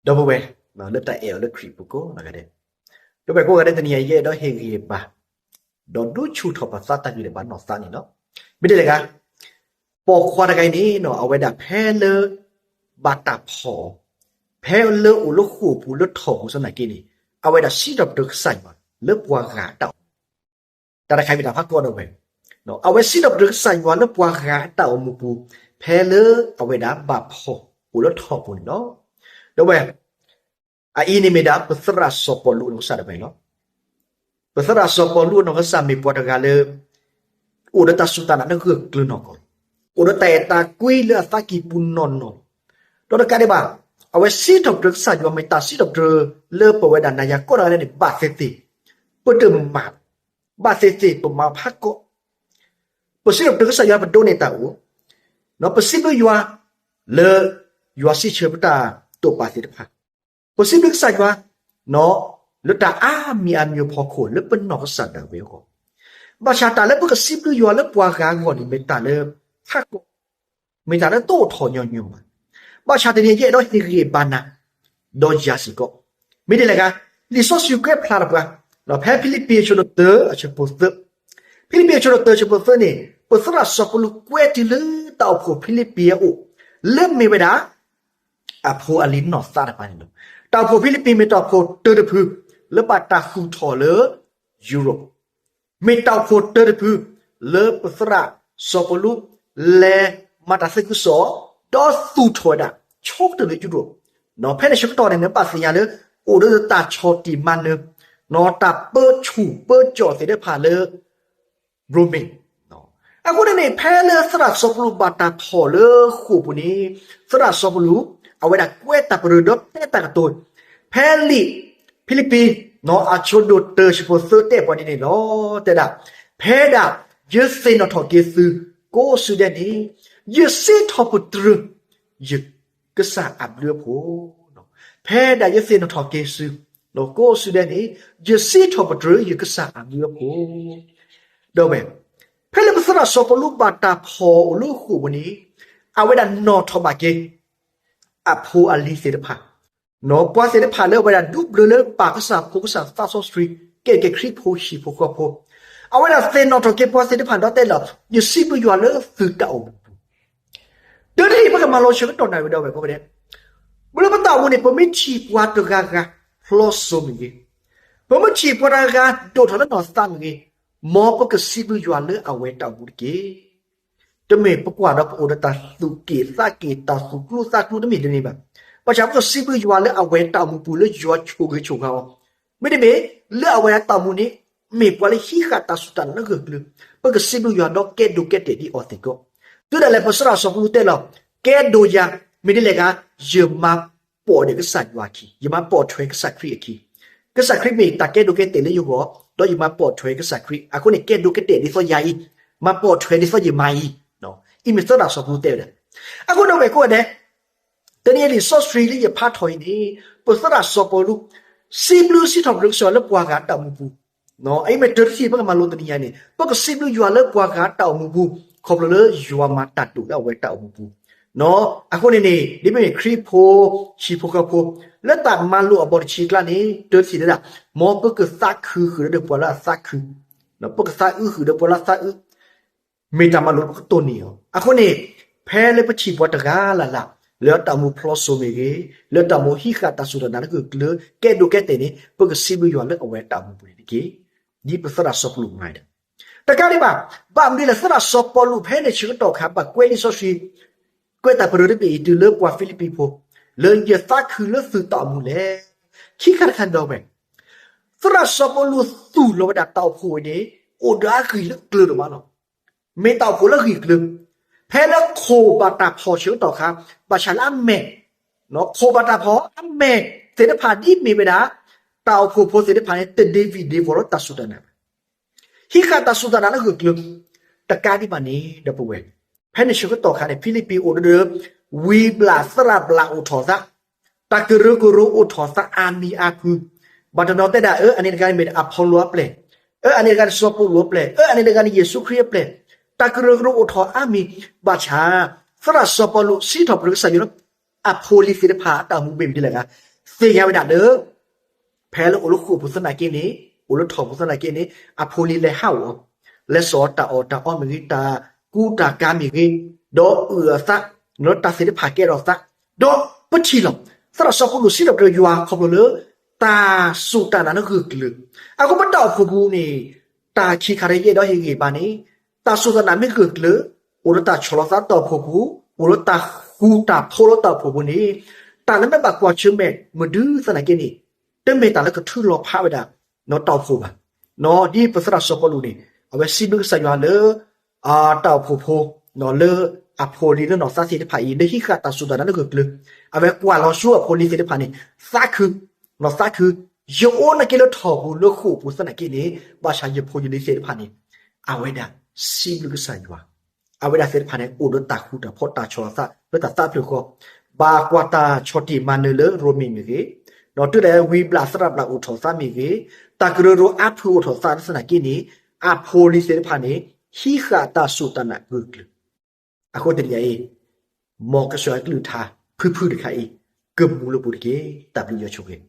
ဒီပုၢ်ဝဲၢ် လၢတၢ်အဲၣ်အီၤလၢခရံာ်ပူၤကိးဂၤဒဲး, ဒီပုၢ်ဝဲၢ်ကိးဂၤဒဲး တနံၤအံၤ ယအဲၣ်ဒိးဟ့ၣ်ဂံၢ်ဘါ ဒီးဒုးဆူၣ်ထီၣ်ပသးတၢ်ဂံၢ်တၢ်ဘါနီၢ်သးန့ၣ်လီၤ. မ့ၢ်ဒ်လဲၣ်ဂ့ၤ, ပိာ်ခွါတဂၤအံၤန့ၣ် အဝဲဒၣ်ဖဲလၢ ဘၣ်တၢ်ဖီၣ်အီၤ, ဖဲလၢအိၣ်လၢဃိာ်ပူၤလၢထိၣ်ပူၤဆၢနာ်က့န့ၣ် အဝဲဒၣ်စံးထီၣ်ပတြၢၤကစၢ်ယွၤလၢပှၤဂၤအတၢ်အိၣ်မူပူၤ, တၢ်တခါမ့ၢ်တၢ်ဖးကီးဒီးဝဲ, အဝဲစံးထီၣ်ပတြၢၤကစၢ်ယွၤလၢပှၤဂၤအတၢ်အိၣ်မူပူၤ ဖဲလၢအဝဲဒၣ်ဘၣ်ဖီၣ်အိၣ်လၢထိၣ်ပူၤန့ၣ်လီၤ. ဒီပုၢ်ဝဲၢ် အအံၤန့ၣ်မ့ၢ်ဒၣ်ပသရၣ်စီၤပီလူးအနီၢ်ကစၢ်တဖၣ်န့ၣ်လီၤ. ပသရၣ်စီၤပီလူးအနီၢ်ကစၢ်မ့ၢ်ပှၤတဂၤလၢ အိၣ်ဒီးတၢ်စူၢ်တၢ်နာ်လၢဂၢၢ်ကျၢၤနီၢ်ကီၢ်လီၤ. အိၣ်ဒီးတၢ်အဲၣ်တၢ်ကွံလၢအသးကံၢ်ပူၤနီၢ်နီၢ်လီၤ. ဒီးတကးဒံးဘၣ် အဝဲစံးထီၣ်ပတြၢၤကစၢ်ယွၤ မ့ၢ်တၢ်စံးထီၣ်ပတြၢၤလၢပဝဲဒၣ်နၤယၤကိးဂၤဒဲးန့ၣ် ဘၣ်သ့ၣ်သ့ၣ်, ပတမၤ, ဘၣ်သ့ၣ်သ့ၣ်ပမၤဖးကီး, ပစံးထီၣ်ပတြၢၤကစၢ်ယွၤ ပဒိးန့ၢ်တၢ်အိၣ်, ပစံးဘျုးယွၤ လၢ ယွၤစံးဆၢပတၢ်တိာ်ပာ်သ့ၣ်တဖၣ်, ပစံးဘျုးကစၢ်ယွၤ လၢတၢ်အါမံၤအါမံၤအဖီခိၣ်လၢပနီၢ်ကစၢ်ဒၣ်ဝဲအဂီၢ်, ဘၣ်ဆၣ်တၢ်လၢပကစံးဘျုးယွၤလၢပှၤဂၤအဂီၢ်န့ၣ် မ့ၢ်တၢ်လၢဖးကီး, မ့ၢ်တၢ်လၢတအိၣ်ထီၣ်ညီညီဘၣ်. ဘၣ်ဆၣ်တနံၤအံၤ ယအဲၣ်ဒိးဟ့ၣ်ဂံၢ်ဘါနၤ ဒီးယၤစ့ၢ်ကီး, မ့ၢ်ဒ်လဲၣ်ဂ့ၤ, လံာ်စီဆှံကွဲးဖျါလၢပှၤ ဖဲဖံလံးပံၤအဆၢဒိၣ်တၢ အဆၢဖိသၢ, ဖံလံးပံၤအဆၢဒိၣ်တၢ အဆၢဖိသၢန့ၣ် ပသရၣ်စီၤပီလူးကွဲးတုၤလၢတၢ်အိၣ်ဖှိၣ်ဖံလံးပံၤအအိၣ်, လၢမ့ၢ်ဝဲဒၣ် အဖိအလံၤနီၢ်သးတဖၣ်န့ၣ်လီၤ. တၢ်အိၣ်ဖှိၣ်ဖံလံးပံၤမ့ၢ်တၢ်အိၣ်ဖှိၣ်တၢတဖု လၢဘၣ်တၢ်သူၣ်ထီၣ်လၢ ယူရိၣ်, မ့ၢ်တၢ်အိၣ်ဖှိၣ်တၢတဖု လၢပသရၣ်စီၤပီလူး လဲၤမၤတၢ်သးခုကစီၣ် ဒီးသူၣ်ထီၣ်ဝဲဒၣ် ဆိကတၢၢ်လၢယူရိၣ်, ဖဲန့ၣ်ဆၢကတီၢ်န့ၣ် နဘၣ်သ့ၣ်ညါလၢ အိၣ်ဒီးတၢ်ဆီၣ်တံၢ်မၤနၢၤ, တၢ်ပၢဆူၣ်ပၢကၠီၣ်သ့ၣ်တဖၣ်လၢ ရိမ့ၤ, အဃိန့ၣ်န့ၣ် ဖဲလၢသရၣ်စီၤပီလူးဘၣ်တၢ်ဖီၣ်လၢဃိာ်ပူၤန့ၣ် သရၣ်စီၤပီလူး အဝဲဒၣ်ကွဲးတၢ်ပတြၢၤဒီးတဲတၢ်ကတိၤ, ဖဲလံာ်ဖံလံးပံၤ အဆၢဒိၣ်တၢ အဆၢဖိသၢတဲပှၤဒ်န့ၣ်လီၤ. တဲဒၣ်, ဖဲဒၣ်ယသ့ၣ်နီၣ်ထီၣ်က့ၤသုကိးစုဒဲးန့ၣ် ယစံးထီၣ်ပတြၢၤ ယကစၢ်အဘျုးအဖှိၣ်, ဖဲဒၣ်ယသ့ၣ်နီၣ်ထီၣ်က့ၤသု ကိးစုဒဲးန့ၣ် ယစံးထီၣ်ပတြၢၤယကစၢ်အဘျုးအဖှိၣ်, ဒီးဝဲ, ဖဲလၢပသရၣ်စီၤပီလူးဘၣ်တၢ်ဖီၣ်အိၣ်လၢဃိာ်ပူၤန့ၣ် အဝဲဒၣ်နီၣ်ထီၣ်ဘၣ်က့ၤ အဖိအလံၤသ့ၣ်တဖၣ်, ပှၤသ့ၣ်တဖၣ်လၢအဝဲဒၣ်ဒူဘျၢလၢပၢ်ကစၢ်ဖိကစၢ်သးစီဆှံ ကဲက့ၤခရံာ်ဖိဟံၣ်ဖိဃီဖိ, အဝဲဒၣ်သ့ၣ်နီၣ်ထီၣ်က့ၤပှၤသ့ၣ်တဖၣ်ဒီးတဲလီၤ, ယစံးဘျုးယွၤလၢသုတၢ်အိၣ်မူပူၤ, တၢ်တထံၣ်ပကမၤလိဆၢကတီၢ်နၢ်ဝဲဒီးဝဲကိးဂၤဒဲး, ပလၢပတၢ်အိၣ်မူန့ၣ် ပမ့ၢ်ထံၣ်ပှၤတဂၤဂၤဖျီစိၤမ့ၢ်ဂ့ၤ, ပမ့ၢ်ထံၣ်ပှၤတဂၤဂၤဒိၣ်ထီၣ်လၢနီၢ်သးမ့ၢ်ဂ့ၤ, မ်ပကစံးဘျုးယွၤလၢအဝဲတၢ်အိၣ်မူတက့ၢ်. တမ့ၢ်ပကွၢ်ဒီးပအိၣ်ဒီးတၢ်သူၣ်က့ၣ်သးက့ၣ် တၢ်သူၣ်ကျူသးကျူတမ့ၢ်တန့ၣ်ဘၣ်. ဘၣ်ဆၣ်ပကစံးဘျုးယွၤလၢအဝဲတၢ်အိၣ်မူပူၤလၢယွၤဆိၣ်ဂ့ၤဆိၣ်ဝါအီၤ, မ့တမ့ၢ် လၢအဝဲဒၣ်တၢ်အိၣ်မူန့ၣ် မ့ၢ်ပှၤလၢဟံးဃာ်တၢ်စူၢ်တၢ်နာ်လၢဂၢၢ်ကျၢၤ, ပကစံးဘျုးယွၤဒီးကဲဒိးကဲတဲာ်ဒ်အီၤစ့ၢ်ကီး. တုၤဒၣ်လဲာ်ပသရၣ်စီၤပီလူးတဲလီၤ, ကဲဒိးယၤ, မ့ၢ်ဒ်လဲၣ်ဂ့ၤ, ယမၤပိာ်ဒီးကစၢ်ယွၤအခံ, ယမၤပိာ်ထွဲကစၢ်ခရံာ်အခံ, ကစၢ်ခရံာ်မ့ၢ်တၢ်ကဲဒိးကဲတဲာ်လၢယဂီၢ်, ဒီးယမၤပိာ်ထွဲကစၢ်ခရံာ်, အဃိန့ၣ် ကဲဒိးကဲတဲာ်ဒ်သိးယၤအံၤ, မၤပိာ်ထွဲဒ်သိးယမါအံၤ, အံၤမ့ၢ်သရၣ်စီၤပီလူးတဲဝဲဒၣ်. အဃိန့ၣ်ဝဲကိးဂၤဒဲး တနံၤအံၤလံာ်စီဆှံလၢယဖးထီၣ်အံၤန့ၣ် ပသရၣ်စီၤပီလူး စံးဘျုးစံးထီၣ်ပတြၢၤကစၢ်ယွၤလၢပှၤဂၤတၢ်အိၣ်မူပူၤ, အံၤမ့ၢ်တၢ်တထံၣ်ပကမၤလိတနံၤအံၤန့ၣ် ပကစံးဘျုးယွၤလၢပှၤဂၤတၢ်အိၣ်မူပူၤ ခီဖျိလၢယွၤမၤတၢ်ဒိၣ်လၢအဝဲတၢ်အိၣ်မူပူၤ, အဃိန့ၣ်န့ၣ် ဒ်မ့ၢ်ခရံာ်ဖိ ဟံၣ်ဖိဃီဖိ လၢတၢ်မၤလိာ်အဘီတဆံအကျါန့ၣ် တၢ်တထံၣ်တဲဒၣ် မ်ပကသးခုဃုာ်ဒီးပှၤလၢအသးခု, ပကသးအုးဃုာ်ဒီးပှၤလၢအသးအုး မ့ၢ်တၢ်မၤလိာ်ပကတိၢ်န့ၢ်အီၤ. အဃိန့ၣ် ဖဲလၢပထံၣ်ပှၤတဂၤလၢ်လၢ် လၢတၢ်အိၣ်မူဖျီစိၤမ့ၢ်ဂ့ၤ, လၢတၢ်အိၣ်မူဟံးဃာ်တၢ်စူၢ်တၢ်နာ်လၢဂၢၢ်ကျၢၤ ကဲဒိးကဲတဲာ်န့ၣ် ပကစံးဘျုးယွၤလၢအဝဲတၢ်အိၣ်မူပူၤန့ၣ်တက့ၢ်. ဒ်ပသရၣ်စီၤပီလူးမၤဒၣ် တကးဒံးဘၣ်, ဘၣ်မနုၤလၢသရၣ်စီၤပီလူးဖဲန့ၣ်ဆၢကတီၢ်ခါ ဘၣ်ကွဲးလံာ်စီဆှံ ကွဲးတၢ်ပတြၢၤတဘ့ၣ်အံၤ တုၤလၢပှၤဖံလံးပံၤဖိ, လၢယသးခုလၢသုတၢ်အိၣ်မူလဲၣ်. ခံခါတခါဒီးဝဲ သရၣ်စီၤပီလူးသူၣ်လီၤဝဲဒၣ်တၢ်အိၣ်ဖှိၣ်အံၤန့ၣ် အိၣ်ဒီးအဂံၢ်လၢကျၢၤဒိၣ်မးလီၤ. မ့ၢ်တၢ်အိၣ်ဖှိၣ်လၢအဂံၢ်ကျၢၤ, ဖဲလၢခိၣ်ဘၣ်တၢ်ဖီၣ်ဆၢကတီၢ်ခါ, ဘၣ်ဆၣ်လၢအမဲာ်, ခိၣ်ဘၣ်တၢ်ဖီၣ်အမဲာ်သ့ၣ်တဖၣ်ဒ်မ့ၢ်ဝဲဒၣ် တၢ်အိၣ်ဖှိၣ်ဖိသ့ၣ်တဖၣ်န့ၣ် တဒ့ဝံၤဒ့ဝီၤလၢတၢ်စူၢ်တၢ်နာ်ဘၣ်. ဟံးဃာ်တၢ်စူၢ်တၢ်နာ်လၢဂၢၢ်ကျၢၤ, တကးဒံးဘၣ်န့ၣ် ဒီပုၢ်ဝဲၢ်, ဖဲန့ၣ်ဆၢကတီၢ်ခါန့ၣ် ဖံလံးပံၤအိၣ်ဒီး ဝံဘျၣ်သရၣ်ဘျၣ်အိၣ်ထီၣ်သး, တၢ်ကရၢကရိအိၣ်ထီၣ်သးအါမံၤအါဖု, ဘၣ်တနီၤတဲဒၣ် အၢ အန့ၣ်တဂၤန့ၣ်မ့ၢ်အဖီလိအပျဲၢ်, အၢ အန့ၣ်တဂၤန့ၣ်စီၤပီလူးအပျဲၢ်, အၢ အန့ၣ်တဂၤန့ၣ်ယ့ၣ်ၡူးခရံာ်အပျဲၢ်, တၢ်ကရၢကရိအိၣ်ထီၣ်အါမံၤ, ဘၣ်ဆၣ် သရၣ်စီၤပီလူးစံးထီၣ်ပတြၢၤကစၢ်ယွၤလၢ အဖိအလံၤသ့ၣ်တဖၣ်အတၢ်အိၣ်မူမ့ၢ်မနုၤလဲၣ်ဂ့ၤ, သ့ၣ်ညါဝဲဒၣ်လၢ ဖဲလၢအိၣ်လၢဃိာ်ပူၤသနာ်က့န့ၣ်, အိၣ်လၢထိၣ်ပူၤသနာ်က့န့ၣ်, အဖိလံၤလဲၤဟးအိၣ်အီၤ, လဲၤစိာ်တၢ်အီၣ်တၢ်အီမ့ၢ်ဂ့ၤ, တၢ်ကူတၢ်ကၤမ့ၢ်ဂ့ၤ, ဒီးအုၣ်အသး, လၢတၢ်သ့ၣ်တဖၣ်ကဲထီၣ်သး, ဒီးပထံၣ်လီၤ. သရၣ်စီၤပီလူးစံးထီၣ်ပတြၢၤယွၤခီဖျိလၢ တၢ်စူၢ်တၢ်နာ်လၢဂၢၢ်ကျၢၤ, အဃိပတၢ်အိၣ်ဖှိၣ်ပူၤန့ၣ်, တၢ်ခံခါတယဲၢ်ဒီးဟ့ၣ်ဂံၢ်ဘါန့ၣ်, တၢ်စူၢ်တၢ်နာ်မ့ၢ်ဂၢၢ်ကျၢၤ, အိၣ်လၢတၢ်ဆီၣ်လီၤသးတၢ်အိၣ်ဖှိၣ်ပူၤ, အိၣ်လၢတၢ်ဃူတၢ်ဖိးလၢတၢ်အိၣ်ဖှိၣ်ပူၤန့ၣ်, တၢ်လၢမ့ၢ်ဘၣ်ကွၢ်ဆၢၣ်မဲာ်မနုၤသနာ်က့န့ၣ်, တမ့ၢ်တၢ်လၢကထုးလီၤဖးဝဲဒၣ် တၢ်အိၣ်ဖှိၣ်ဘၣ်. ဒ်ပသရၣ်စီၤပီလူးန့ၣ်, အဝဲစံးဘျုးကစၢ်ယွၤလၢ တၢ်အိၣ်ဖှိၣ်ဖိ, လၢအဖိလံၤလၢနီၢ်သးသ့ၣ်တဖၣ်အံၤ လၢဟံးဃာ်တၢ်စူၢ်တၢ်နာ်လၢဂၢၢ်ကျၢၤ, အဝဲကွၢ်လီၤဆူအဖိလံၤသ့ၣ်တဖၣ်န့ၣ်, သးခု, နီၢ်သးခု, ယအိၣ်နာ်က့လၢထိၣ်ပူၤလၢဃိာ်ပူၤသနာ်က့န့ၣ်, ဘၣ်ဆၣ်ယဖိယလံၤသ့ၣ်တဖၣ်န့ၣ်, အဝဲဒၣ်စံးဘျုးကစၢ်ယွၤ အဝဲဒၣ်သ့ၣ်တဖၣ်န့ၣ် အိၣ်ဒီးတၢ်ဃူတၢ်ဖိးတၢ်ဆီၣ်လီၤသးလၢတၢ်သးဖျၢၣ်ဃီ, ဘၣ်ကွၢ်တၢ်ဆီၣ်တံၢ်မၤနၢၤလၢရိမ့ၤမ့ၢ်ဂ့ၤ, ဒီးတုၤဒၣ်ဝံဘျၣ်သရၣ်ဘျၣ်အိၣ်ထီၣ်သးမ့ၢ်ဂ့ၤ, တၢ်ကရၢကရိအါဖုၣ်အိၣ်ထီၣ်သးသနာ်က့န့ၣ်, အဖိလံၤသ့ၣ်တဖၣ်န့ၣ် ဟံးဃာ်တၢ်စူၢ်တၢ်နာ်ဂၢၢ်ကျၢၤ. အဃိတနံၤအံၤ, မ်ကစၢ်ယွၤကလုၢ်ကထါဖုၣ်ဖုၣ်တခါအံၤ, ကမူလၢပူၤတက့ၢ်. တၢ်ဘျုးယွၤဆိၣ်ဂ့ၤ